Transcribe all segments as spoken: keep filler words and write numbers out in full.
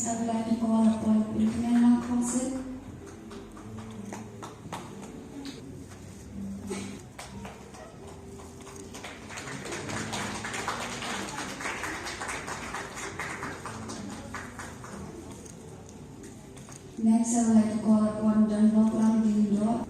I'd like to call upon Lieutenant Nang Khongsit. Next, I would like to call upon Donbok Lam Delindo.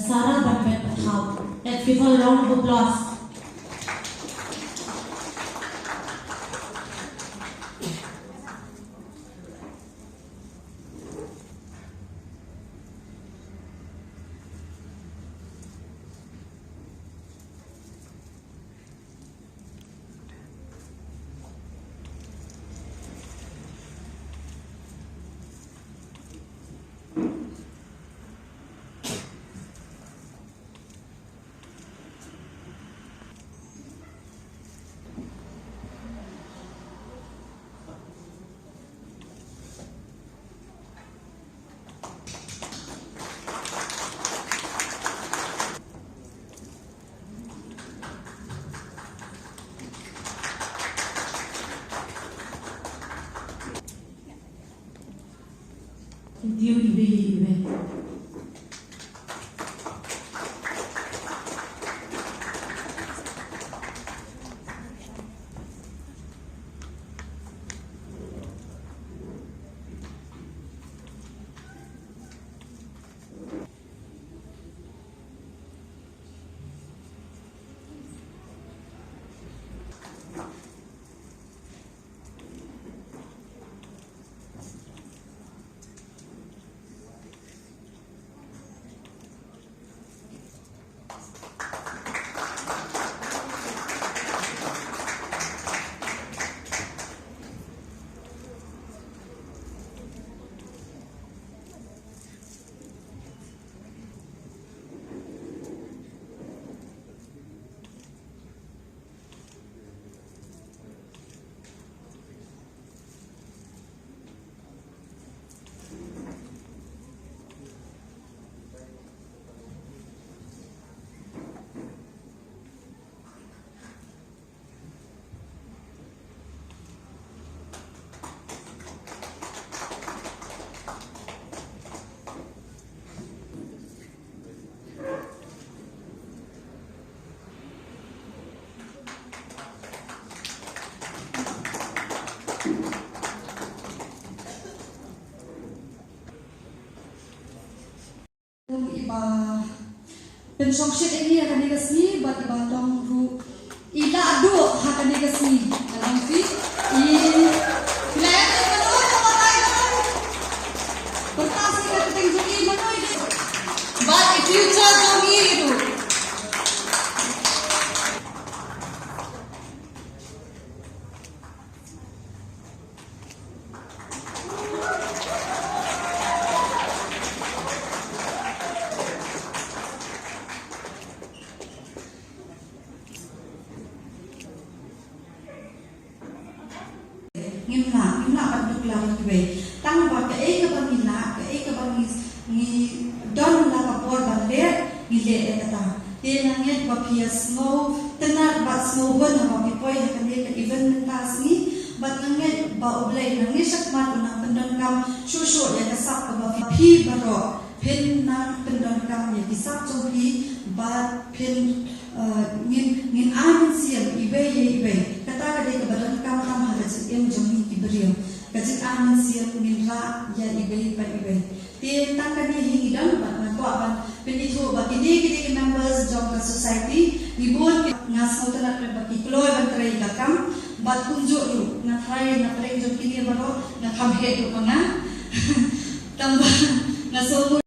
Sarah Banbet Pathau. Let's give her a round of applause. Iba pynshongshit ïa ngi ha kane ka sngi bad iba long ruh i la duh ha kane ka sngi. Ka long phi i phi la ïa ka duh ka batai ka long. Pyrta sngi ka kyrteng jong i mano i dei bad i future jong i ruh. Ngim lah, ngim lah ban duklar ïa kiwei. Tang ba kaei kaba ngi lah, kaei kaba ngi, ngi don la ka bor ban leh, ngi leh ïa kata. Te nga ngeit ba phi ïa sngewtynnat bad sngewhun haba phi poi ha kane ka event mynta ka sngi. Bad nga ngeit ba U Blei nangne shakhmat un nang pyndonkam shuh shuh ïa ka sap kaba phi, phi baroh phin nang pyndonkam ïa ki sap jong phi bad phin, eh, ngin, ngin ai mynsiem iwei ïa iwei. Kata ka dei kaba donkam tam ha ka jingim jong ngi ki briew. Ka jingai mynsiem ngin rah ïa iwei pa iwei. Te tang kane hi ngi don bad nga kwah ban pynithuh ba kine ki dei ki members jong ka society. Ngi bun ki, nga sngewtynnat ba ki kloi ban trei ka kam bad kumjuh ruh nga tharai na pdeng jong kine baroh nga kham heh ruh ma nga. Tang ba nga sngewbha